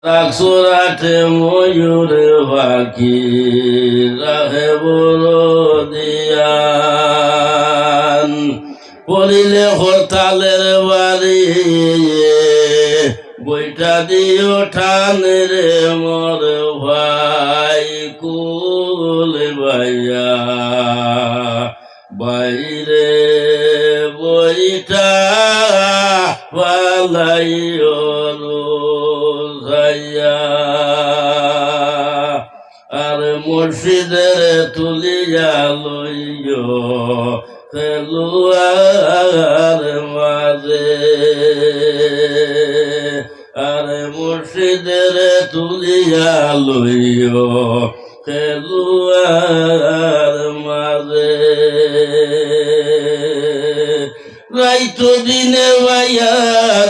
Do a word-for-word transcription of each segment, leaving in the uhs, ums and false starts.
রাখছো রাটে ময়ূর পাখি, রাখে বড় দিয়ান। পড়িলে হরতালের বাড়ি, বইটা দিও টান রে মোর ভাই কুল বাইয়া। বাইরে বইটা ফালাইও রোজাইয়া, আর মুর্শিদের তুলিয়া লইও খেলুয়ার মাঝে, আর মুর্শিদের তুলিয়া লইও খেলুয়ার মাঝে। রাইত দিনে বাইয়া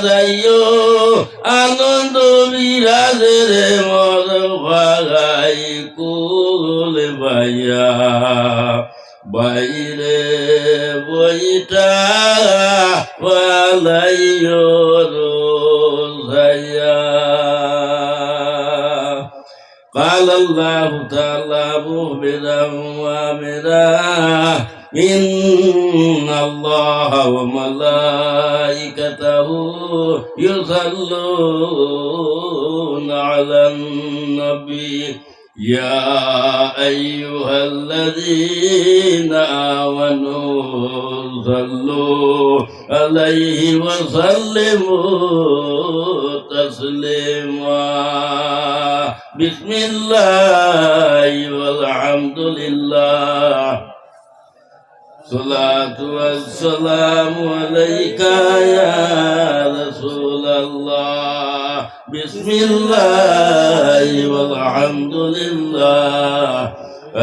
যাইও আনন্দ বিরাজে রে মোর ভাই কুল বাইয়া। বাইরে বইটা ফালাইও রোজাইয়া। قال الله تعالى مخبرا وآمرا: إن الله وملائكته يصلون على النبي يا أيها الذين آمنوا صلوا عليه وسلموا تسليما. بسم الله والحمد لله. الصلاة والسلام عليك يا رسول الله. بسم الله والحمد لله.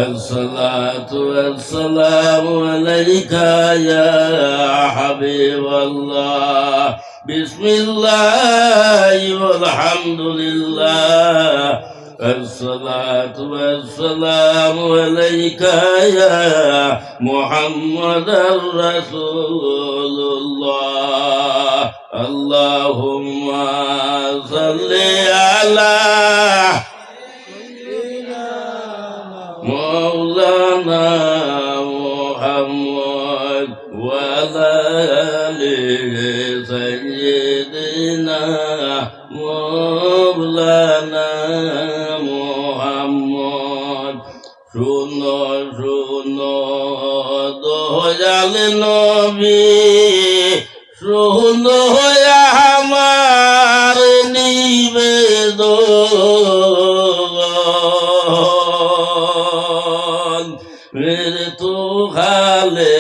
الصلاة والسلام عليك يا حبيب الله. بسم الله والحمد لله. الصلاة والسلام عليك يا محمد رسول الله. اللهم صل على مولانا محمد وعلى آل سيدنا مولانا محمد. শুনো, শুনো, দয়াল নবী, শুনো আমার নিবেদন। মৃত্যু কালে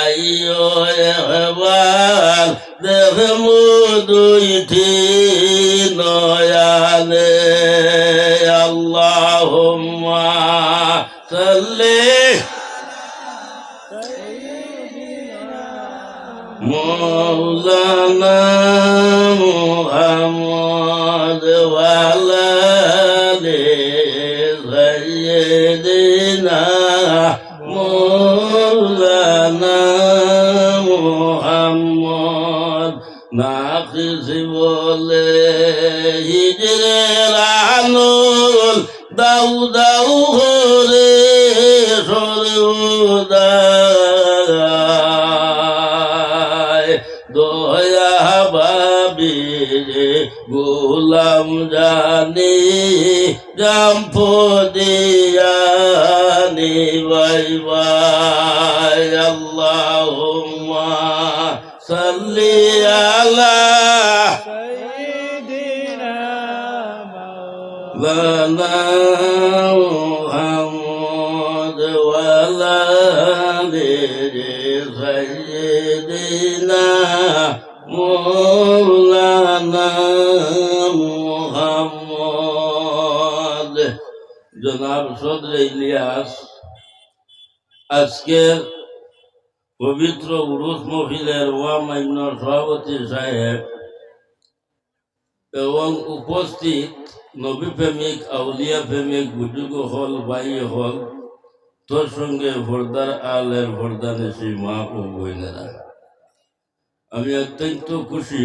আইও একবার, দেখমু দুইটি নয়নে। আল্লাহুম্মা সাল্লি مولانا محمد وعلى آل سيدنا مولانا محمد. নাকশ বলে হিজরের আনল দাউ দাউ করে সর্বদাই। দয়া ভাবির গোলাম জানি জাম্প দিয়ানি বাই বাই। আল্লাহুম্মা সাল্লি আলা سيدنا مولانا محمد وعلى آل سيدنا مولانا محمد. জনাব সদরে ইলিয়াস আজকের পবিত্র উরুস মহফিলের ওয়া মাইমুনার সভাপতি সাহেব এবং উপস্থিত নবী প্রেমিক, আউলিয়া প্রেমিক, বুজুর্গ অকল, ভাই অকল, তোর সঙ্গে পর্দার আড়ালের পর্দানিশি মা ও বোনেরা, আমি অত্যন্ত খুশি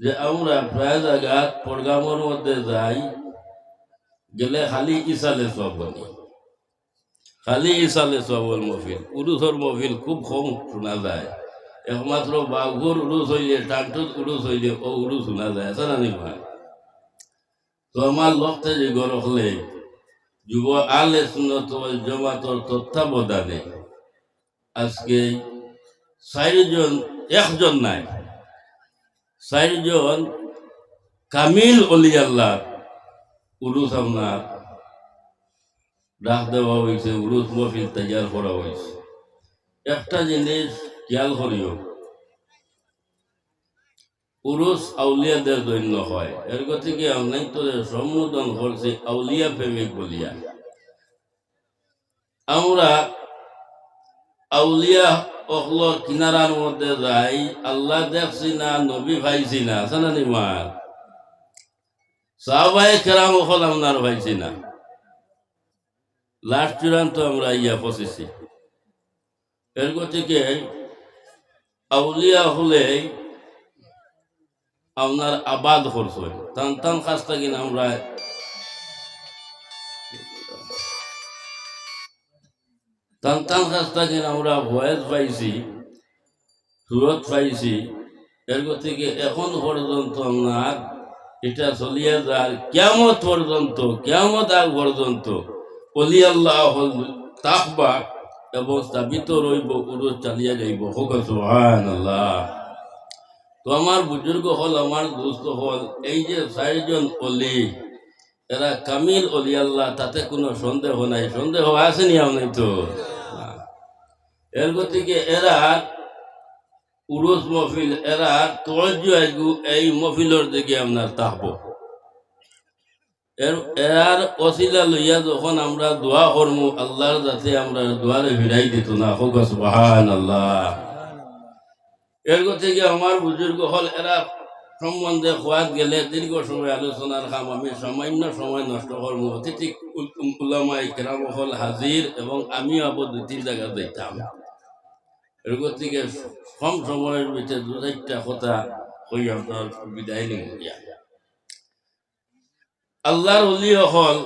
যে আমরা প্রায় জাগাত প্রোগ্রামর মধ্যে যাই, গেলে খালি ইসালে সওয়াব নি, খালি ইসালে সওয়াবর মহফিল, উরুসর মহফিল খুব কম হুনা যায়। একমাত্র বাউফর উরুস অইলে, টাংটুত উরুস অইলে অউ উরুস হুনা যায়, আছে না নি বা? তো আমার লগে যে ঘর অকলে যুব আহলে সুন্নত ওয়াল জামাতর তত্ত্বাবধানে আজকে চাইরজন, একজন নায়, চাইরজন কামিল অলি আল্লাহর উরুস আপনার ডাক দেওয়া অইছে, উরুস মহফিল তৈয়ার করা অইছে। একটা জিনিস খেয়াল করিও, উরুস আউলিয়াদের জন্য হয়। এর গতিকে আমরাইন্তরে সম্বোধন করছি আউলিয়া প্রেমিক বলিয়া। আমরা আউলিয়া অকলর কিনারার মধ্যে যাই, আল্লাহ দেখছি না, নবী পাইছি না, আছে না নি বা? সাহাবায়ে কেরাম অকল আপনার পাইছি না। লাস্ট চূড়ান্ত আমরা আইয়া পৌঁছিছি। এর গতিকে আউলিয়া অকলে আপনার আবাদ করছইন। তান তান কাছ থাকি আমরা, তান তান কাছ থাকি আমরা ফয়েজ পাইছি, সুরত পাইছি। এর গতিকে এখন পর্যন্ত আপনার ইটা চলিয়া যার, কিয়ামত পর্যন্ত, কিয়ামত আগ পর্যন্ত অলি আল্লাহ অকল থাকবা এবং স্থাপিত রইবো, উরুস চালিয়া যাইবো। কউক্কা সুবহানাল্লাহ। তো আমার বুজুর্গ অকল, আমার দোস্ত অকল, এই যে চাইরজন অলি, এরা কামিল অলি আল্লাহ, তাতে কুনু সন্দেহ নাই। সন্দেহ আছে নি আপনার তো? না। এর গতিকে এরার উরুস মহফিল, এরার তওয়াজ্জু আইগু এই মহফিলর দিকে আপনার থাকবো। এর, এরার ওসিলা লইয়া যখন আমরা দোয়া করমু, আল্লাহর যাতে আমরার দোয়ারে ফিরাই দিতো না। কউক্কা সুবহানাল্লাহ। এর গতিকে আমার বুজুর্গ অকল, এরা সম্বন্ধে কওয়াত গেলে দীর্ঘ সময় আলোচনার কাম, আমি সামান্য সময় নষ্ট করমু। অতিথি উল-, উলামায়ে কেরাম অকল হাজির এবং আমিও আবার দুই তিন জাগাত যাইতাম। এর গতিকে কম সময়ের ভিতরে দুই চাইরটা কথা কইয়া আপনার বিদায় নিমু গিয়া। আল্লাহর ওলি অকল,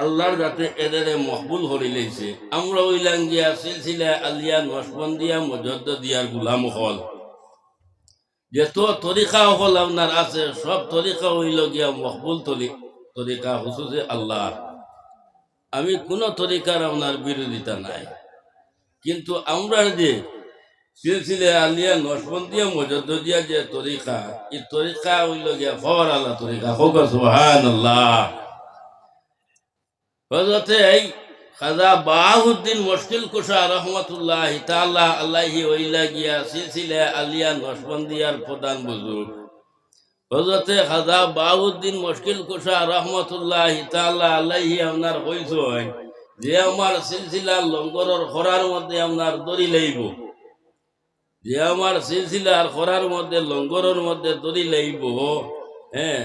আল্লাহর যাতে এদেরে মকবুল করিলাইছে। আমরা অইলাম গিয়া সিলসিলা আলিয়া নকশবন্দিয়া মুজাদ্দিদিয়ার গুলাম অকল। যত তরিকা অকল আপনার আছে, সব তরিকা অইলো গিয়া মকবুল তরি-, তরিকা, খুসুসে আল্লাহর। আমি কুনু তরিকার আপনার বিরোধিতা নাই, কিন্তু আমরার যে সিলসিলা আলিয়া নকশবন্দিয়া মুজাদ্দিদিয়া যে তরিকা, ই তরিকা অইলো গিয়া পাওয়ার আলা তরিকা। কউক্কা সুবহানাল্লাহ। হযরতে এই খাজা বাহাউদ্দিন মুশকিল কুশা রহমতুল্লাহি তাআলা আলাইহি অইলা গিয়া সিলসিলা আলিয়া নকশবন্দিয়ার প্রধান বুজুর্গ। হযরতে খাজা বাহাউদ্দিন মুশকিল কুশা রহমতুল্লাহি তাআলা আলাইহি আপনার কইছইন যে আমার সিলসিলার লঙ্গরর খরার মধ্যে আপনার ধরি লাইবো, যে আমার সিলসিলার খরার মধ্যে, লঙ্গরর মধ্যে ধরি লাইবো, হ্যাঁ,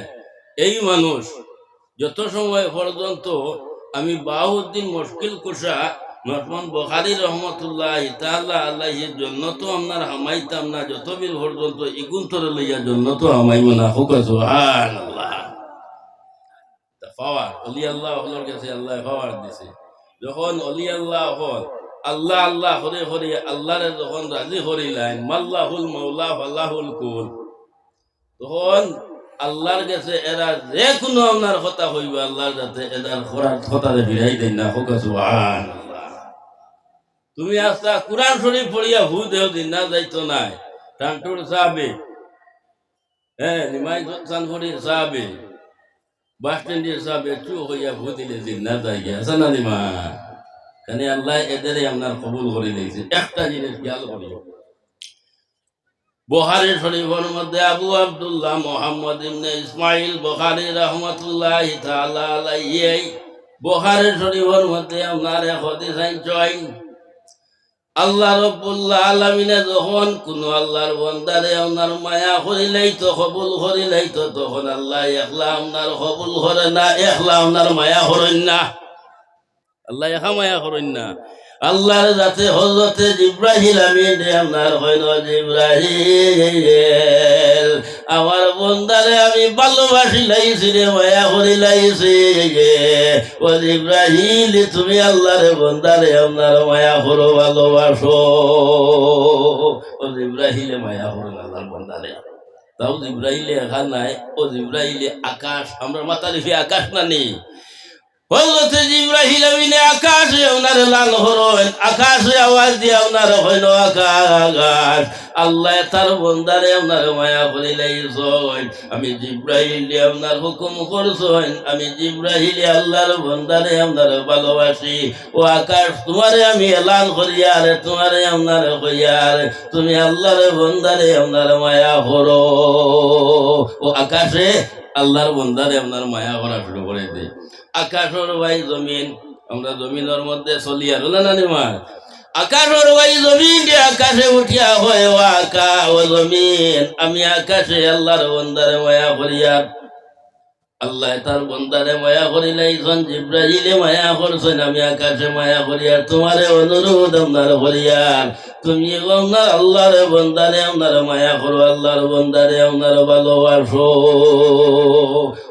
এই মানুষ যত সময় পর্যন্ত আমি বাহাউদ্দিন মুশকিল কুশা, ইমাম বুখারী রহমতুল্লাহি তাআলা আলাইহি জন্নতো আপনার হামাইতাম না, যতদিন পর্যন্ত ইগুন্তরে লইয়া জন্নতো হামাইমু না। কউক্কা সুবহানাল্লাহ। তা পাওয়ার, অলি আল্লাহ অকলর গেছে আল্লায় পাওয়ার দিছে। যখন অলি আল্লাহ অকল আল্লাহ আল্লাহ করি করি আল্লাহরে যখন রাজি করিলাইন, মাল্লাহুল মাওলা ফালাহুল কুল, তখন আল্লাহর গেছে এরা যে কুনু আপনার কথা কইবা, আল্লাহর যাতে এরার খরার কথারে ফিরাই দেইন না। কউক্কা সুবহানাল্লাহ। তুমি আস্তা কুরআন শরীফ পড়িয়া ফু দেও, জিন্নাত যাইতো নায়। টাংটুর সাহাবি, হ্যাঁ, নিমাই চানফুরির সাহাবি, বাস স্ট্যান্ডর সাহাবি, চু কইয়া ফু দিলে জিন্নাত যাইগি। আছে না নি বা? কেনে আল্লায় এদেরে আপনার কবুল করিলাইছে। একটা জিনিস খেয়াল করিও, বুখারী শরীফর মধ্যে আবু আব্দুল্লাহ মুহাম্মদ ইবনে ইসমাইল বুখারী রহমতুল্লাহি তাআলা আলাইহি বুখারী শরীফর মধ্যে আপনার এক হাদিস আনছইন, আল্লাহ রাব্বুল আলামিনে যখন কুনু আল্লাহর বান্দারে আপনার মায়া করিলাইতো, কবুল করিলাইতো, তখন আল্লায় একলা আপনার কবুল করে না, একলা আপনার মায়া করইন না। আল্লায় একা মায়া করইন না, আল্লাহর জাতে হযরতে জিব্রাহিল আমিনরে আপনার কইন, "জিব্রাহিল, আমার বন্দারে আমি ভালোবাসি লাইছি রে, মায়া করি লাইছি রে।" ও জিব্রাহিল, তুমি আল্লাহর বন্দারে আপনার মায়া করো, ভালোবাসো। ও জিব্রাহিলে মায়া করইন আল্লাহর বন্দারে। তাও জিব্রাহিলে একা নায়, ও জিব্রাহিলে আকাশ, আমরার মাথার উপরে আকাশ না নি? হযরতে জিব্রাহিল আমিনে আকাশে আপনারে এলান করইন, আকাশে আওয়াজ দিয়া আপনারে কইন, "আকাশ, আল্লায় তার বন্দারে আপনারে মায়া করি লাইছইন। আমি জিব্রাহিলে আপনার হুকুম করছইন, আমি জিব্রাহিলে আল্লাহর বন্দারে আপনারে ভালোবাসি। ও আকাশ, তুমারে আমি এলান করিয়ার, তুমারে আপনারে কইয়ার, তুমি আল্লাহর বন্দারে আপনারে মায়া করো।" ও আকাশে আল্লাহর বন্দারে আপনার মায়া করা শুরু করি দেয়। আকাশর ভাই জমিন, আমরা জমিনর মধ্যে চলিয়ার, অলা নানি মাত? আকাশর ভাই জমিন দিয়া আকাশে উঠিয়া কয়, "ও আকা-, ও জমিন, আমি আকাশে আল্লাহর বন্দারে মায়া করিয়ার।" আল্লায় তার বন্দারে মায়া করি লাইছইন, জিব্রাহিলে মায়া করছইন, আমি আকাশে মায়া করিয়ার, তুমারে অনুরোধ আপনার করিয়ার, তুমি আপনার আল্লাহর বন্দারে আপনার মায়া করো, আল্লাহর বন্দারে আপনার ভালোবাসো।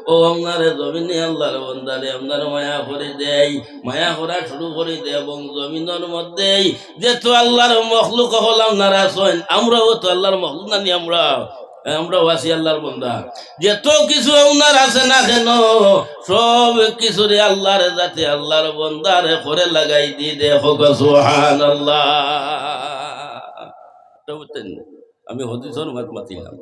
ও আপনারে জমিনে আল্লাহর বন্দারে আপনার মায়া করি দেয়, মায়া করা শুরু করি দেয়, এবং জমিনর মধ্যেই যত আল্লাহর মখলুক অকল আপনার আছইন, আমরাও তো আল্লাহর মখলুক নানি আমরা? আমরাও আছি আল্লাহর বন্দা। যত কিছু আপনার আছে না কেন, সব কিছুরে আল্লাহর জাতে আল্লাহর বন্দারে করে লাগাই দি দে, কউক্কা সুবহানাল্লাহ। ইটা বুঝছইন নি? আমি হাদিসর মাত মাতিলাম।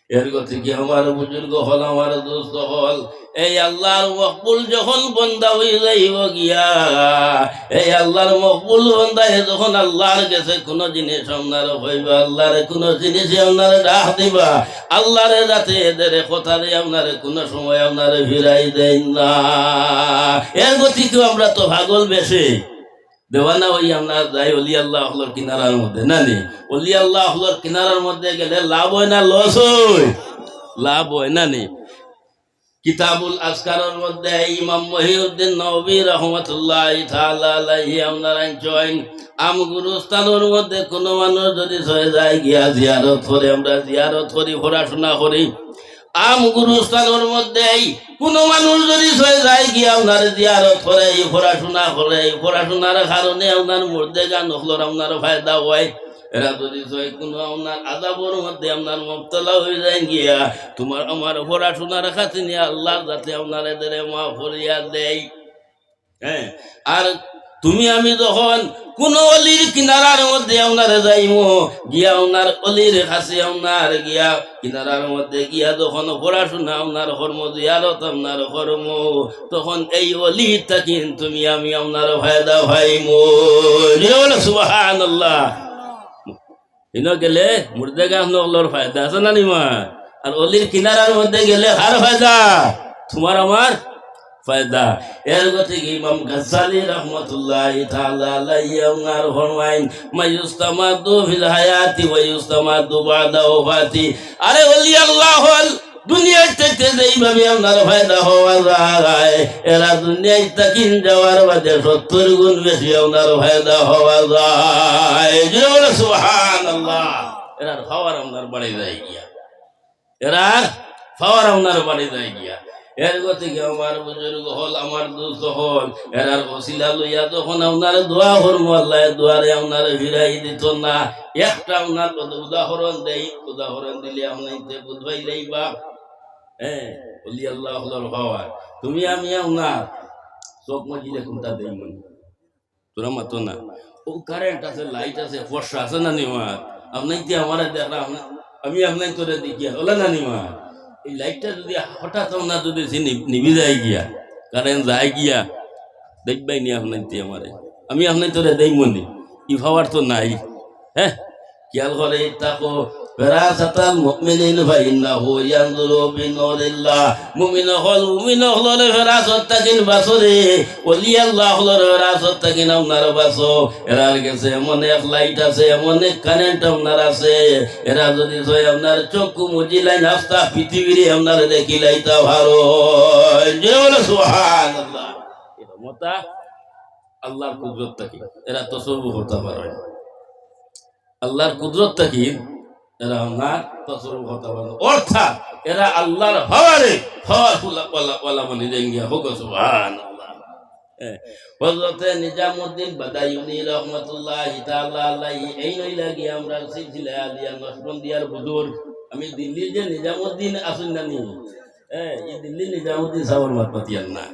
এর গতিকে আমার বুজুর্গ অকল, আমার দোস্ত অকল, এই আল্লাহর মকবুল যখন বন্দা অই যাইবো গিয়া, এই আল্লাহর মকবুল বন্দায় যখন আল্লাহর গেছে কুনু জিনিস আপনারে কইবা, আল্লাহরে কুনু জিনিসে আপনারে ডাক দিবা, আল্লাহর জাতে এদের কথারে আপনারে কুনু সময় আপনারে ফিরাই দেইন না। এর গতিকে আমরা তো পাগল বেশে দেওয়ানা অই আমরা যাই অলি আল্লাহ অকলর কিনারার মধ্যে, না নি? অলি আল্লাহ অকলর কিনারার মধ্যে গেলে লাভ অয় না লস অয়? লাভ অয়, না নি? কিতাবুল আজকারর মধ্যে ইমাম মহিউদ্দিন নববী রহমতুল্লাহি তাআলা আলাইহি আপনার আনছইন, আম গুরুস্থানর মধ্যে কুনু মানুষ যুদি চলে যায় গিয়া জিয়ারত করে, আমরা জিয়ারত করি, পড়াশুনা করি, আম গুরুস্থানর মধ্যে কুনু মানুষ যুদি চলে যায় গিয়া আপনার জিয়ারত করে, পড়াশুনা করে, পড়াশুনার কারণে আপনার মুর্দেগান অকলর আপনার ফায়দা অয়। এরা যুদি চলে কুনু আপনার আযাবর মধ্যে আপনার মুবতলা অই যায় গিয়া, তুমার আমার পড়াশুনার খাতিরে আল্লাহর জাতে আপনার এদেরে মাফ করিয়া দেয়। হ্যাঁ, আর তুমি আমি যখন কুনু অলির কিনারার মধ্যে আপনারে যাইমু, গিয়া আপনার অলির কাছে আপনার গিয়া কিনারার মধ্যে গিয়া যখন পড়াশুনা আপনার করমু, জিয়ারত আপনার করমু, তখন এই অলি থাকি তুমি আমি আপনার ফায়দা পাইমু। জোরে বলো সুবহানাল্লাহ। ইনো গেলে মুর্দেগান অকলর ফায়দা আছে না নি মা? আর অলির কিনারার মধ্যে গেলে কার ফায়দা? তুমার আমার ফায়দা। এর গতিকে ইমাম গাজ্জালী রহমতুল্লাহি তাআলা আলাইহি আপনার ফরমাইন, "মা ইউস্তামাদু ফিল হায়াতি ওয়া ইউস্তামাদু বা'দা ওয়াফাতি।" আরে অলি আল্লাহ অকল দুনিয়ার থাকি যেইভাবে আপনার ফায়দা পাওয়া যায়, এরা দুনিয়ার থাকি যাওয়ার বাদে সত্তর গুণ বেশি আপনার ফায়দা পাওয়া যায়। জোরে বলো সুবহানাল্লাহ। এরার পাওয়ার আপনার বাড়ি যায় গিয়া, এরার পাওয়ার আপনার বাড়ি যায় গিয়া। এর গতিকে আমার বুজুর্গ অকল, আমার দোস্ত অকল, এরার উছিলা লইয়া যখন আপনারে দোয়া করমু, আল্লায় দোয়ারে আপনারে ফিরাই দিতো না। একটা আপনার উদাহরণ দেই, উদাহরণ দিলে আপনাইন্তে বুঝবাই যাইবা। হ্যাঁ, অলি আল্লাহ অকলর পাওয়ার। তুমি আমি আপনার চউখ মুজিলে কুনটা দেইমু নি? তোরা মাতো না। ও কারেন্ট আছে, লাইট আছে, ফর্সা আছে না নি মা? আপনাইন্তে আমারে দেখরা, আপনা-, আমি আপনাইন্তরে দেখিয়ার, অলা না নি মা? এই লাইটটা যুদি হঠাৎ আপনার যুদি সে নি-, নিবি যায় গিয়া, কারেন্ট যায় গিয়া, দেখবায় নি আপনাইন্তে আমারে? আমি আপনাইন্তরে দেইমু নি? ই পাওয়ার তো নাই। হ্যাঁ? খেয়াল করি থাকো, ফিরাসাতাল মুমিনিন ফাইন্নাহু ইয়ানজুরু বিনুরিল্লাহ। মুমিন অকল, মুমিন অকলর ফিরাসত থাকি বাঁচো রে, অলি আল্লাহ অকলর ফিরাসত থাকি আপনার বাঁচো। এরার গেছে এমন এক লাইট আছে, এমন এক কারেন্ট আপনার আছে, এরা যুদি চায় আপনার চউখ মুজিলাইন, আস্তা পৃথিবীরে আপনারে দেখিলাইতা পারইন। জোরে বলো সুবহানাল্লাহ। এ ক্ষমতা আল্লাহর কুদরত থাকি এরা তসররুফ করতা পারইন। আল্লাহর কুদরত থাকি এরা আপনার তসররুফ করতা পারইন। অর্থাৎ এরা আল্লাহর পাওয়ারে পাওয়ারফুল ওয়ালা, ওয়ালা বনি যাইন গিয়া। হোক সুবহানাল্লাহ। হ্যাঁ, হযরতে নিজামুদ্দিন বাদায়ুনি রহমাতুল্লাহি তাআলা আলাইহি এইন অইলা গিয়া আমরার সিলসিলা আলিয়া নকশবন্দিয়ার বুজুর্গ। আমি দিল্লির যে নিজামুদ্দিন আছইন না নি, হ্যাঁ, ই দিল্লির নিজামুদ্দিন সাবর মাত মাতিয়ার না।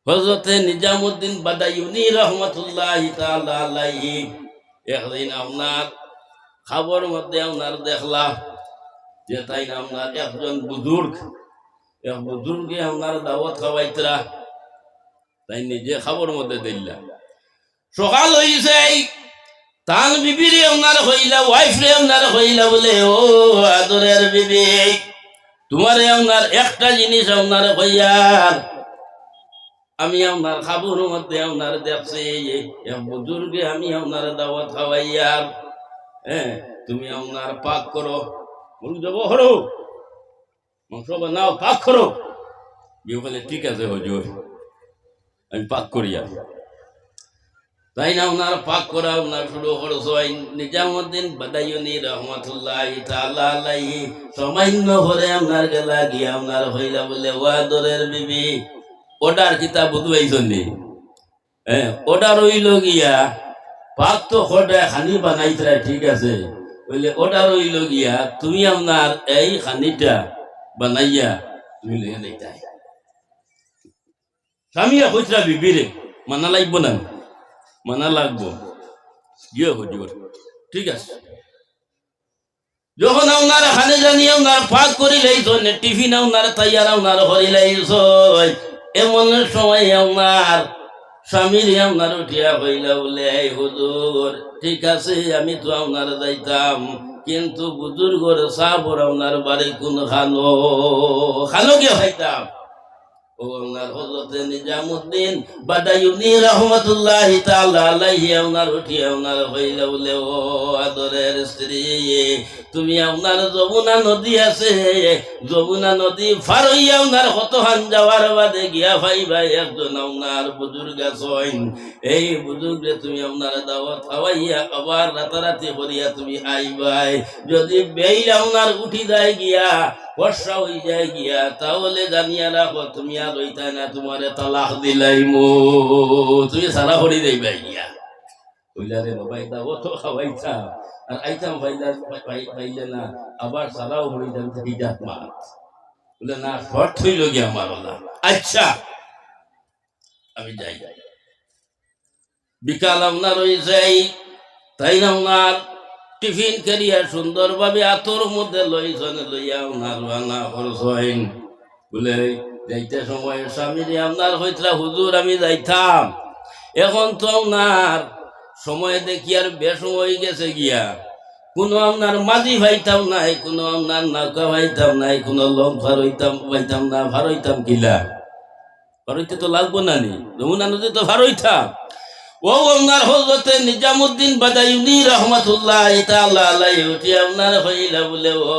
হযরতে নিজামুদ্দিন বাদায়ুনি রহমাতুল্লাহি তাআলা আলাইহি একদিন আপনার খাবর মধ্যে আপনার দেখলা যে তাইন আপনার একজন বুজুর্গ, এক বুজুর্গে আপনার দাওয়াত খাওয়াইতরা, তাইন নিজে খাবর মধ্যে দিলা। সকাল অইছে, তান বিবিরে আপনার কইলা, wife রে আপনার কইলা বুলে, "ও আদরের বিবি, তুমারে আপনার একটা জিনিস আপনার কইয়ার, আমি আপনার খাবর মধ্যে আপনার দেখছি, এক বুজুর্গে আমি আপনার দাওয়াত খাওয়াইয়ার, হ্যাঁ, তুমি আপনার পাক করো।" বুলে, "যাও করো, মাংস বানাও, পাক করো।" বিবি কইলে, "ঠিক আছে হুজুর, আমি পাক করিয়ার।" তাইন আপনার পাক করা আপনার শুরু করছইন। নিজামুদ্দিন বাদায়ুনি রহমাতুল্লাহি তাআলা আলাইহি সামান্য পরে আপনার গেলা গিয়া আপনার কইলা বুলে, "ও আদরের বিবি, order কিতা বুঝবাইছনি?" হ্যাঁ, order অইলো গিয়া, পাক তো কররায়, খানি বানাইতরায়, ঠিক আছে, অইলে order অইলো গিয়া তুমি আপনার এই খানিটা বানাইয়া তুমি লইয়া যাইতায়। স্বামীয়ে কইতরা বিবিরে, "মানা লাগবো না?" "মানা লাগবো।" "জি হুজুর।" "ঠিক আছে।" যখন আপনার খানি জানি আপনার পাক করি লাইছইন, টিফিন আপনার তৈয়ার আপনার করি লাইছইন, এমন সময় আপনার স্বামীরে আপনার উঠিয়া কইলা বুলে, "এই হুজুর, ঠিক আছে, আমি তো আপনার যাইতাম, কিন্তু বুজুর্গর সাবর আপনার বাড়ি কুনখানো?" খানো গিয়া খাইতাম। ও আপনার হযরতে নিজামুদ্দিন বাদায়ুনি রহমাতুল্লাহি তাআলা আলাইহি আপনার উঠিয়া আপনার কইলা বুলে, "ও আদরের স্ত্রী, তুমি আপনার যমুনা নদী আছে, যমুনা নদী পার অইয়া আপনার কতখান যাওয়ার বাদে গিয়া পাইবা একজন আপনার বুজুর্গ আছইন। এই বুজুর্গরে তুমি আপনার দাওয়াত খাওয়াইয়া আবার রাতারাতি করিয়া তুমি আইবায়। যদি বেইল আপনার উঠি যায় গিয়া, ফর্সা অইযায় গিয়া, তাহলে জানিয়া রাখো, তুমি আর রইতায় না, তুমারে তালাক দিলাইমু, তুমি সারা করি যাইবায় গিয়া।" কইলা, "রে বাবা, ইতা অত খাওয়াইতাম, আর আইতাম পাইলা, পাই-, পাই-, পাইলে না, আবার সারাও করি যাইতাম, থাকি যাক মাত।" বুলে, "না, শর্ত অইলো গিয়া আমার অলা।" আচ্ছা, আমি যাই। বিকাল আপনার অইছে, তাইন আপনার টিফিন ক্যারিয়ার সুন্দরভাবে আতর মধ্যে লইছইন, লইয়া আপনার রওয়ানা করছইন। বুলে, যাইতে সময় স্বামীরে আপনার কইতরা, "হুজুর, আমি যাইতাম, এখন তো আপনার সময় দেখি আর বেশ অইগেছে গিয়া, কুনু আপনার মাঝি পাইতাম নায়, কুনু আপনার নৌকা পাইতাম নায়, কুনু লঞ্চ পার অইতাম, পাইতাম না, পার অইতাম কিলা?" পার অইতে তো লাগবো না নি, যমুনা নদী তো পার অইতাম। ও আপনার হযরতে নিজামুদ্দিন বাদায়ুনি রহমাতুল্লাহি তাআলা আলাইহি উঠি আপনার কইলা বুলে, "ও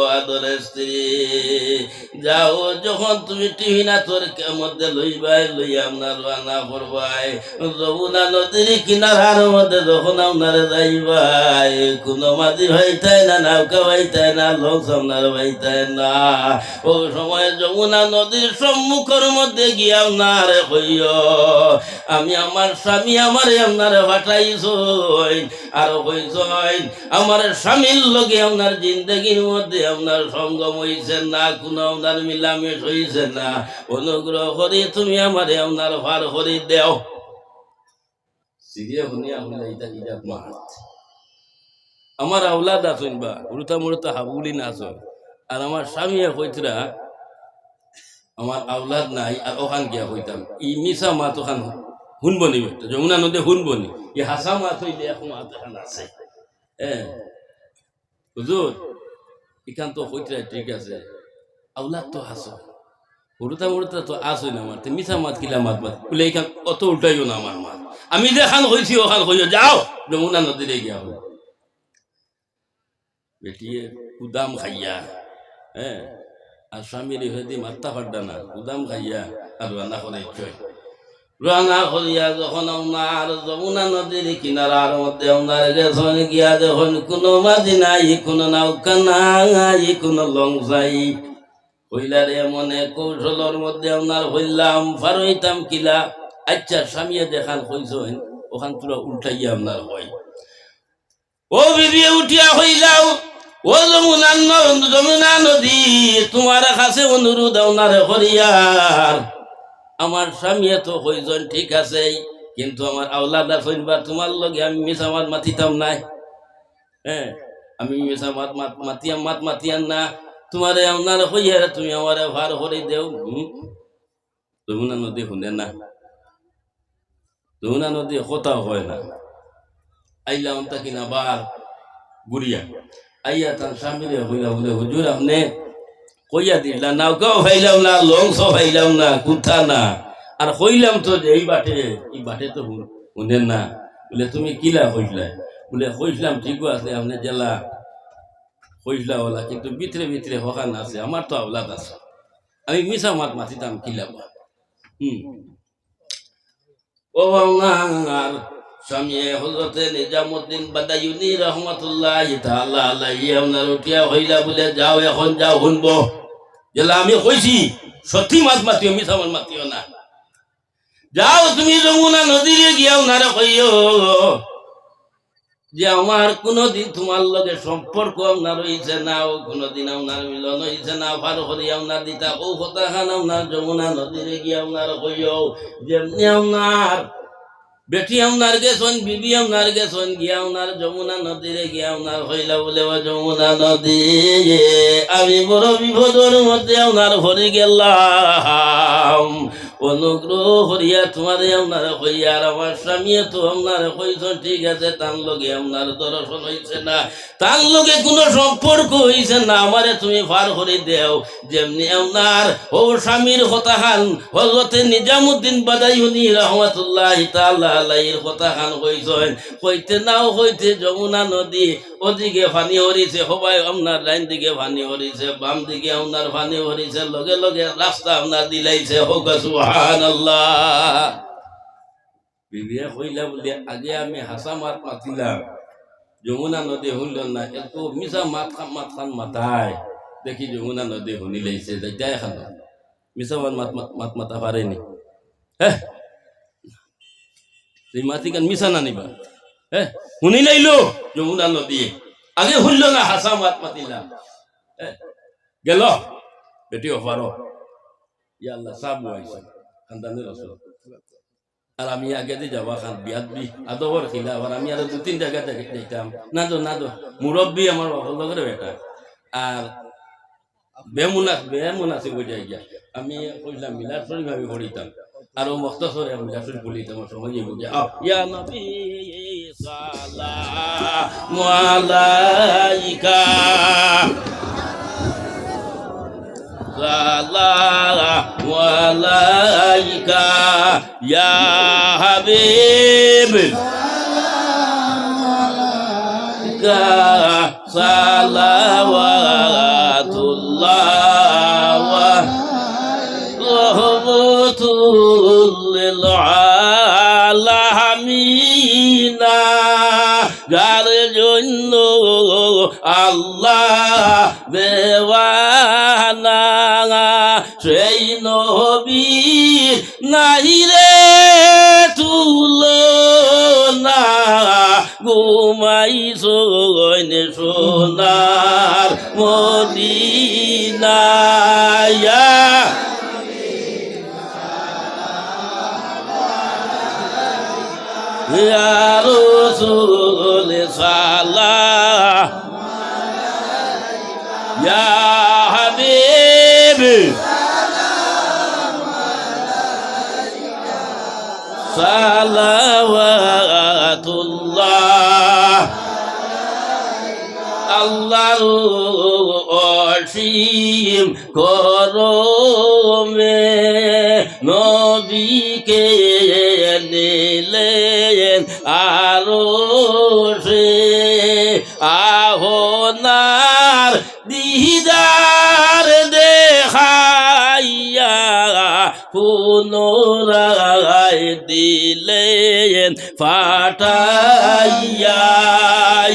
আদরের স্ত্রী, যাও, যখন তুমি টিফিন আতর মধ্যে লইবায়, লইয়া আপনার রওয়ানা করবায়, যমুনা নদীর কিনারার মধ্যে যখন আপনার যাইবায়, কুনু মাঝি পাইতায় না, নৌকা পাইতায় না, লঞ্চ আপনার পাইতায় না।" ও সময় যমুনা নদীর সম্মুখর মধ্যে গিয়া আপনারে কইও, "আমি আমার স্বামী আমারে আপনারে পাঠাইছইন।" আর কইছইন, "আমার স্বামীর লগে আপনার জিন্দেগির মধ্যে আপনার সঙ্গম অইছে না, কুনু আপনার মিলামিশ অইছে না, অনুগ্রহ করি তুমি আমারে আপনার পার করি দেও।" সিরিয়া হুনিয়া হুনিয়া ইতা ইজাত মাত। আমার আওলাদ আছইন বা, হুরুতা মুরুতা হাবুলি না আছইন। আর আমার স্বামীয়ে কইতরা, "আমার আওলাদ নাই, আর অখান গিয়া কইতাম।" ই মিছা মাত অখান হুনবো নি বেটা, যমুনা নদী হুনবো নি। ই হাছা মাত অইলে এক মাত অখান আছে। হ্যাঁ। হুজুর, ইখান তো কইতরা ঠিক আছে, আওলাদ তো আছইন, হুরুতা মুরুতা তো আছইন আমার, তে মিছা মাত কিলা মাত মাত? বুলে, "ইখান অত উল্টাইও না আমার মাত, আমি যেখান কইছি অখান কইও, যাও, যমুনা নদীরে গিয়া কইও।" বেটিয়ে কুদাম খাইয়া, হ্যাঁ, আর স্বামীর ইহেদি মাত্তা ফাড্ডা না, কুদাম খাইয়া আর রওয়ানা করাইছইন। রওনা করিয়া যখন আপনার যমুনা নদীর কিনারার মধ্যে আপনার গেছইন, গিয়া দেখইন কুনু মাঝি নাই, কুনু নৌকা নাই, কুনু লঞ্চ নাই। কইলা রে, এমন এক কৌশলর মধ্যে আপনার কইলাম, পার অইতাম কিলা? আচ্ছা, স্বামীয়ে যেখান কইছইন, অখান থুড়া উল্টাইয়া আপনার কই। ও বিবিয়ে উঠিয়া কইলা, ও যমুনা ন-, যমুনা নদী, তুমার কাছে অনুরোধ আপনারে করিয়ার। আমার স্বামীয়ে তো কইছইন ঠিক আছে, কিন্তু আমার আওলাদ আছইন বা, তুমার লগে আমি মিছা মাত মাতিতাম নায়। হ্যাঁ, আমি মিছা মাত মাত-, মাতিয়াম, মাত মাতিয়াম না। তুমারে আপনারে কইয়ার তুমি আমারে পার করি দেও। হুম? যমুনা নদী হুনে না, যমুনা নদী কথাও কয় না। আইলা অন্তা কিনা বার ঘুরিয়া আইয়া তান স্বামীরে কইলা বুলে, "হুজুর, আপনে কইয়া দিলা, নৌকাও পাইলাম না, লঞ্চও পাইলাম না, কুন্তা না। আর কইলাম তো যে এই বাটে, এই বাটে তো হুন-, হুনে না।" বুলে, "তুমি কিলা কইছলায়?" বুলে, "কইছলাম ঠিকও আছে, আপনে যেলা কইছলা অলা, কিন্তু ভিতরে ভিতরে অখান আছে, আমার তো আওলাদ আছে, আমি মিছা মাত মাতিতাম কিলা বা?" হুম। ও আমার স্বামীয়ে হযরতে নিজামুদ্দিন বাদায়ুনি রহমতুল্লাহি তাআলা আলাইহি আপনার উঠিয়া কইলা বুলে, "যাও, এখন যাও, হুনবো।" যেলা আমি কইছি, সত্যি মাত মাতিও, মিছা মাত মাতিও না। যাও তুমি যমুনা নদীরে গিয়া আপনারে কইও যে আমার কুনুদিন তুমার লগে সম্পর্ক আপনার অইছে না, ও কুনুদিন আপনার মিলন অইছে না, পার করি আপনার দিতা, ও কথাখান আপনার যমুনা নদীরে গিয়া আপনার কইও, যেমনে আপনার বেটি আপনার গেছইন, বিবি আপনার গেছইন, গিয়া আপনার যমুনা নদীরে গিয়া আপনার কইলা বুলে, "ও যমুনা নদী, আমি বড় বিপদর মধ্যে আপনার পড়ি গেলাম।" অনুগ্রহ করিয়া তুমারে আপনারে কইয়ার, আমার স্বামীয়ে তো আপনারে কইছইন, ঠিক আছে, তান লগে আপনার দর্শন অইছে না, তান লগে কুনু সম্পর্ক অইছে না, আমারে তুমি পার করি দেও। যেমনে আপনার ও স্বামীর কথাখান, হযরতে নিজামুদ্দিন বাদায়ুনি রহমতুল্লাহি তাআলা আলাইহির কথাখান কইছইন, কইতে নাও কইতে যমুনা নদী ওদিকে পানি হরিছে, হবায় আপনার ডাইন দিকে পানি হরিছে, বাম দিকে আপনার পানি হরিছে, লগে লগে রাস্তা আপনার দিলাইছে। হউক সুবহানাল্লাহ। বিবিয়ে কইলা বুলে, "আগে আমি হাছা মাত মাতিলাম, যমুনা নদী হুনল না, এত মিছা মাত খা-, মাত খান মাতায়, দেখি যমুনা নদী হুনিলাইছে, যাইতায় খানো।" মিছা মাত, মাত, মাত, মাত মাতা পারেনি। হ্যাঁ? এই মাতিখান মিছা না নিবা? হ্যাঁ? হুনিলাইলো যমুনা নদী। আগে হুনল না, হাছা মাত মাতিলাম। হ্যাঁ? গেল। বেটি অফারো। ইয়া আল্লাহ, সাব আইছে। খানদানে রসুল। আর আমি আগেদি যাওয়া খান বিয়াদবি, আদবর খিলাফ, আর আমি আরো দুই তিন জাগা যাই-, যাইতাম। না তো, না তো, মুরব্বি আমার বাপর লগর বেটা। আর বেমুনাস-, বেমুনাসিব অই যায় গিয়া। আমি কইলাম মিলাদ শরিফ আমি পড়িতাম। আর ও মখতসরে মিলাদ শরিফ পড়িতাম, আমার সময় অইবো গিয়া। আও, ইয়া নবী সালামু আলাইকা। সালামু আলাইকা ইয়া হাবিব। সালামু আলাইকা সালাওয়াতুল্লাহ ওয়া রহমাতুল লিল আলামিনা। যার জন্য আল্লাহ দেওয়ানা, সেই নবীর নাই রে তুলনা। ঘুমাইছইন সোনার মদিনায়। ইয়া রাসূল সালাম, ইয়া হাবিব সালাওয়াতুল্লাহ। আল্লাহর অসীম করমে নবীকে নিলেন আরশে। আহনার দিদার দেখাইয়া পুনরায় দিলে পাঠাইয়া,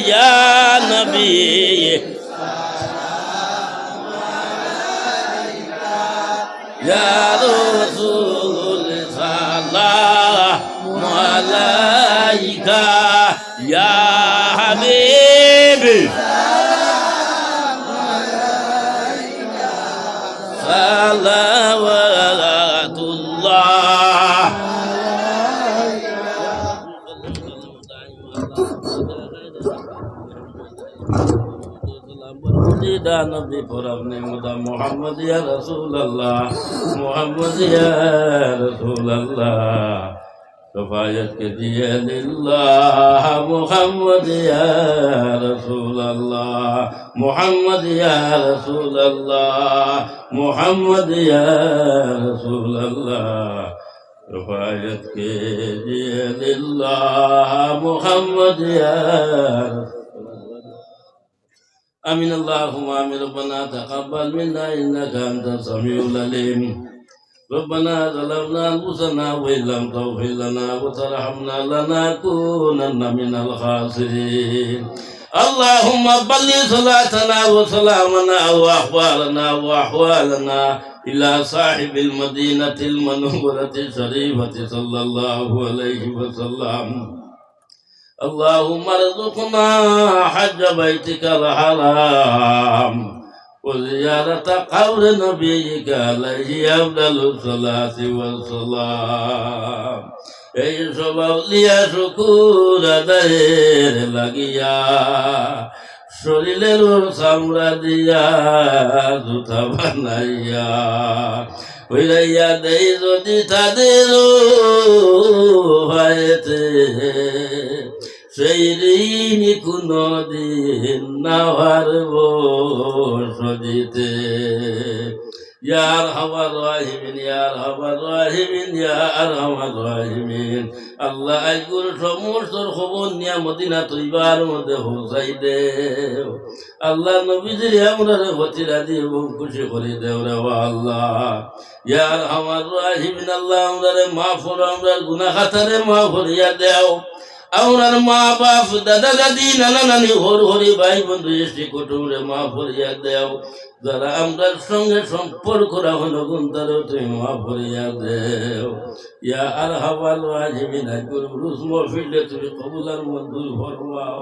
ইয়া নবী, ইয়া রাসূল, সালাম আলাইকা, ইয়া হাবিব, সালাওয়াতুল্লাহ। মুর্শিদা নবী পরব নেমুদা মোহাম্মদ ইয়া রাসূলুল্লাহ, মোহাম্মদ ইয়া রাসূলুল্লাহ। شفاعت کیجیے للہ محمد یا رسول اللہ، محمد یا رسول اللہ، محمد یا رسول اللہ۔ شفاعت کیجیے للہ محمد یا رسول اللہ۔ آمين، اللهم آمين۔ ربنا تقبل منا إنك أنت السميع العليم. ربنا ظلمنا أنفسنا وإن لم تغفر لنا وترحمنا لنكونن من الخاسرين. اللهم بلغ صلاتنا وسلامنا وأحوالنا وأحوالنا إلى صاحب المدينة المنورة الشريفة صلى الله عليه وسلم. اللهم ارزقنا حج بيتك الحرام وزيارة قبر نبيك عليه أفضل الصلاة والسلام. এই সব আউলিয়া শুকুর আদায়ের লাগিয়া শরীরের চামড়া দিয়া জুতা বানাইয়া, ফিরাইয়া দেই যদি তাদের পায়েতে, সেই ঋণ কোনো দিন না পারব শোধিতে। ইয়া আরহামার রাহিমিন, ইয়া আরহামার রাহিমিন, ইয়া আরহামার রাহিমিন। আল্লাহ, আইজকুর সমস্তর খবর নিয়া মদিনা তৈবার মধ্যে পৌঁছাই দেও। আল্লাহ, নবীজিরে আমরারে অতি রাজি এবং খুশি করি দেও রে ও আল্লাহ। ইয়া আরহামার রাহিমিন, আল্লাহ, আমরারে মাফ করো, আমরার গুনাহ খাতারে মাফ করিয়া দেও। আমরার মা বাপ, দাদা দাদি, নানা নানি, হর হরি, ভাই বন্ধু, ইষ্টি কুটুমরে মাফ করিয়া দেও। যারা আমরার সঙ্গে সম্পর্ক রাখইন, তারারে তুমি মাফ করিয়া দেও। ইয়া আরহামার রাহিমিন, আইজকুর উরুস মাহফিলরে তুমি কবুল আর মঞ্জুর ফরমাও।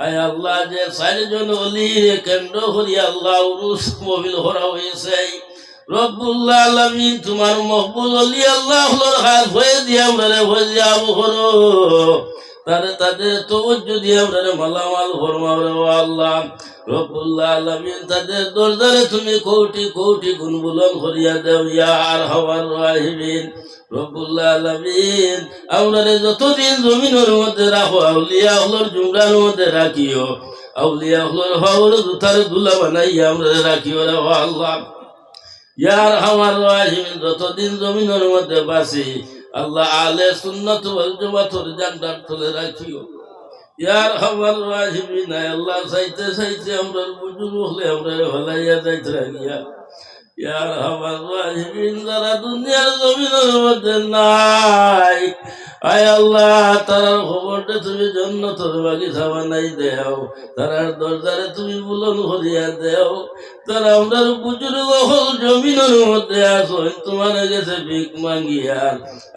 আয় আল্লাহ, যে চাইরজন অলিরে কেন্দ্র করি আল্লাহ উরুস মাহফিল করা অইছে, রব্বুল আলামিন, তুমার মকবুল অলি আল্লাহ অকলর হাত ফয়েজ দিয়া আমরারে ফয়েজিয়াব করো। তারে তাদের তওয়াজ্জু দিয়া আমরারে মালামাল ফরমাও রে ও আল্লাহ। রব্বুল আলামিন, তাদের দরজারে তুমি কোটি কোটি গুণ বুলন্দ করিয়া দেও, ইয়া আরহামার রাহিমিন। রব্বুল আলামিন, আমরারে যতদিন জমিনর মধ্যে রাখো, আউলিয়া অকলর জুমরার মধ্যে রাখিও, আউলিয়া অকলর পাওর জুতার ধুলা বানাইয়া আমরারে রাখিও রে ও আল্লাহ। ইয়া আরহামার রাহিমিন, যতদিন জমিনর মধ্যে বাঁচি, আল্লাহ, আহলে সুন্নাত ওয়াল জামাতর ঝান্ডার তলে রাখিও। ইয়া আরহামার রাহিমিন, আয় আল্লাহ, চাইতে চাইতে আমরার বুজুর্গ অকলে আমরারে ফালাইয়া যাইতরা গিয়া। ইয়া আরহামার রাহিমিন, যারা দুনিয়ার জমিনর মধ্যে নাই, আয় আল্লাহ, তারার কবররে তুমি জন্নতর বাগিচা বানাই দেও, তারার দরজারে তুমি বুলন্দ করিয়া দেও। তারা আমরার বুজুর্গ অকল জমিনর মধ্যে আছইন, তুমার গেছে ভিক মাগিয়া।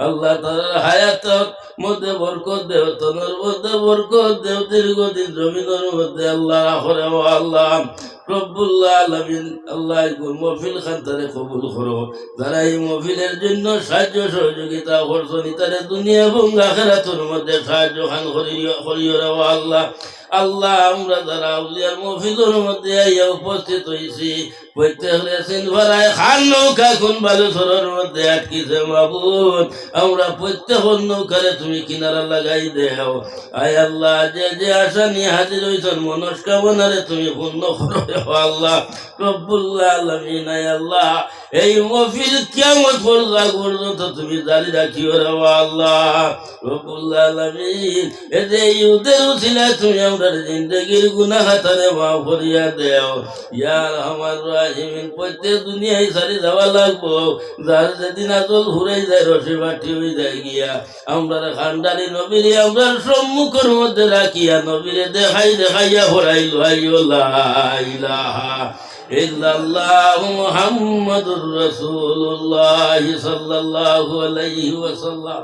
আল্লাহ, তারার হায়াতর মধ্যে বরকত দেও, তনর মধ্যে বরকত দেও, দীর্ঘদিন জমিনর মধ্যে আল্লাহ রাখো রে ও আল্লাহ। রব্বুল আলামিন, আল্লাহ, এই মহফিল খানতারে কবুল করো। যারা এই মহফিলর জন্য সাহায্য সহযোগিতা করছইন, তারে দুনিয়া এবং আখিরাতর মধ্যে সাহায্য খান করিও, করিও রে ও আল্লাহ। আল্লাহ, আমরা যারা আউলিয়ার মহফিলর মধ্যে আইয়া উপস্থিত অইছি, প্রত্যেকরে চিনবার আয় খান নৌকা কোন বালুচরর মধ্যে আটকিছে মাবুদ, আমরা প্রত্যেকর নৌকারে তুমি কিনারা লাগাই দেও। আয় আল্লাহ, যে যে আশা নিয়া হাজির অইছইন, মনস্কামনারে তুমি পূর্ণ করো রে ও আল্লাহ। রব্বুল আলামিন, আয় আল্লাহ, এই মহফিল কিয়ামত পর্যন্ত তুমি জারি রাখিও রে ও আল্লাহ। রব্বুল আলামিন, এই যে এই ঈদের উসিলায় তুমি আমরার জিন্দেগির গুনাহ খাতারে মাফ করিয়া দেও। ইয়া আরহামার আলামিন, প্রত্যেক দুনিয়ায় ছাড়ি যাওয়া লাগবো। যার যেদিন আজল ফুরাই যায়, রশি বাটি অই যায় গিয়া, আমরার কান্ডারি নবীরে আমরার সম্মুখর মধ্যে রাখিয়া নবীরে দেখাই দেখাইয়া পড়াইল, আইও লা ইলাহা ইল্লাল্লাহু মুহাম্মাদুর রাসূলুল্লাহ সাল্লাল্লাহু আলাইহি ওয়াসাল্লাম।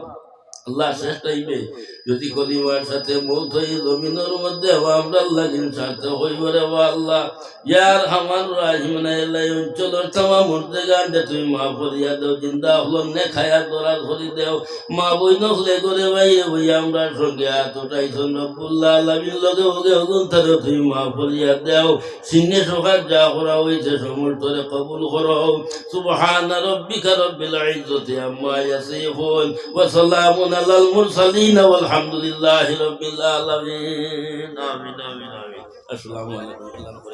আল্লাহ, শেষ টাইমে যদি কলিমার সাথে মউত অই জমিনর মধ্যে আমরার লাগিন সার্থক অইবো রে বা আল্লাহ। ইয়া আরহামার রাহিমিন, আল্লাহ, এই অঞ্চলর তামাম মুর্দেগানরে তুমি মাফ করিয়া দেও, জিন্দা অকলর নেক হায়াত দরাজ করি দেও। মা বইন অকলে ঘরে বাইরে বইয়া আমরার সঙ্গে আত উঠাইছইন, রব্বুল আলামিন লগে অগে অগুন তারে তুমি মাফ করিয়া দেও। সিন্নি সকাল যা করা অইছে সমস্তরে কবুল করো। সুবহানা রাব্বিকা রাব্বিল ইজ্জতি আম্মা ইয়াসিফুন, ওয়া সালামুন আলাল মুরসালিন, ওয়াল হামদুলিল্লাহি রাব্বিল আলামিন। আমিন, আমিন, আমিন। আসসালামু আলাইকুম।